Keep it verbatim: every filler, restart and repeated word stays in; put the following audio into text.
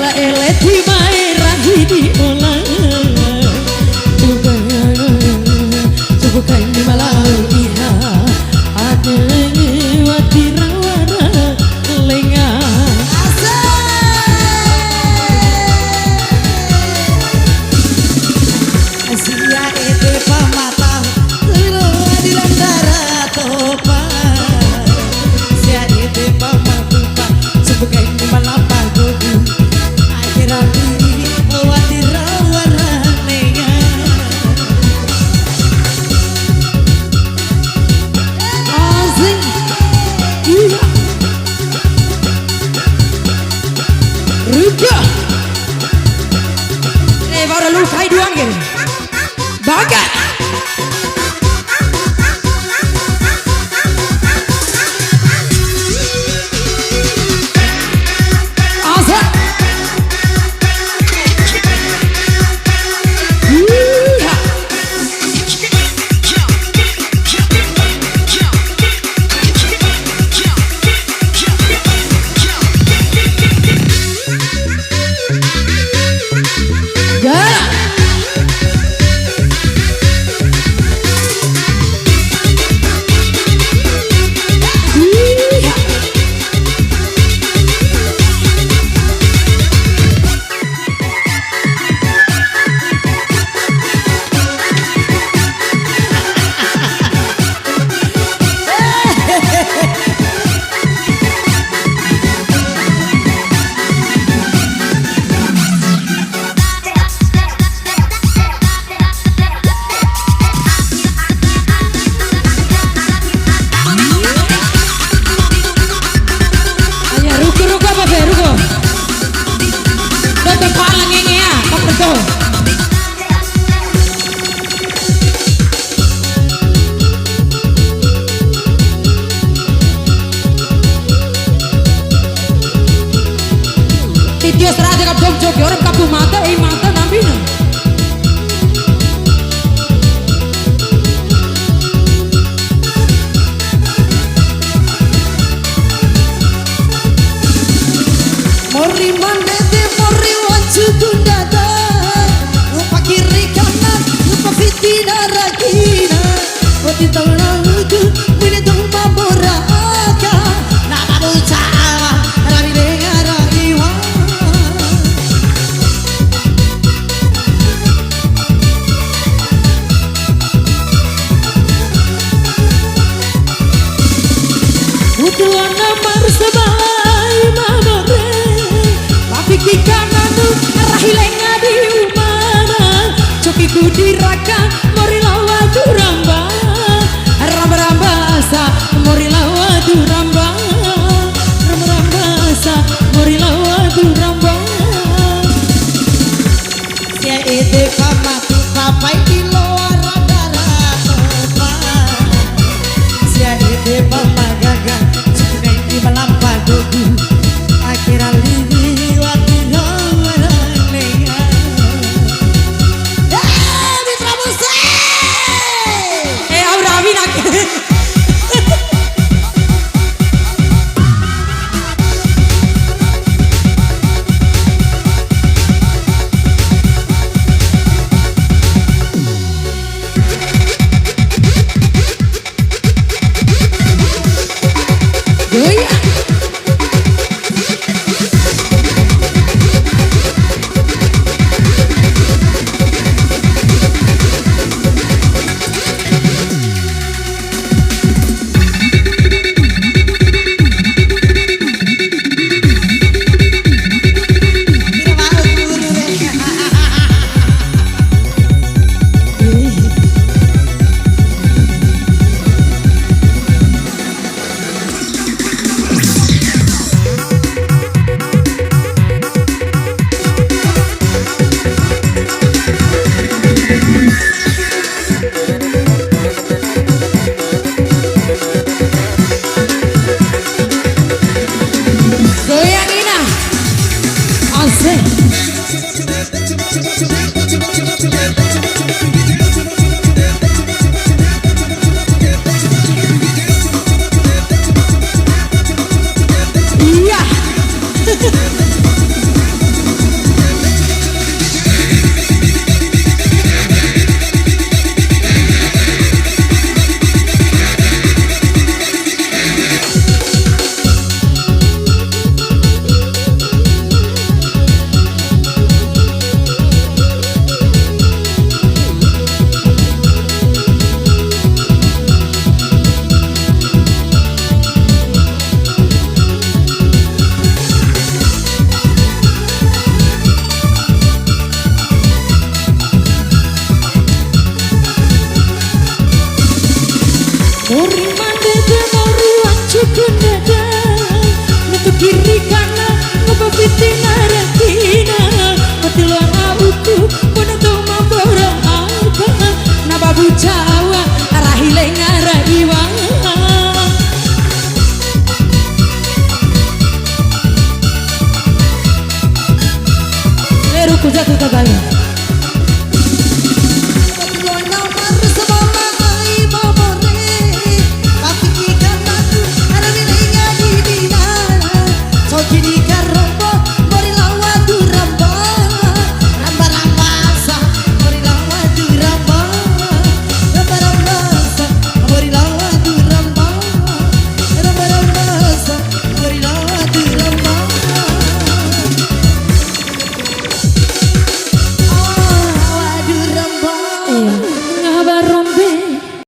Ta ele ti mai rahi di ola. Coba, coba kai ni malau iha. Ade wati rawara lenga. Asik. Sia ede pamata, turu di landara topa. Sia ede pamatupa, sebagai malapa gogu. Akhirati, wati rawa ranenga. Asik. Iya. Rupa. Eh, baru lu kai duan ke? Baga. Asa. Iya. Ayo, ruku, ruku apa, Fe? Ruku. Udah, tuh, pala ngenge ya, tak betul. Ti tio sara'a de ka dou joge, ore kapu mata, ei mata nambina. Mori mande te mori wancu tundada, rupa kiri kanan, rupa fiti dara kina. Wati tauna uku, mune tau mabora aka, na mabuca awa, rami denga rami wa. Utuana marsabai ma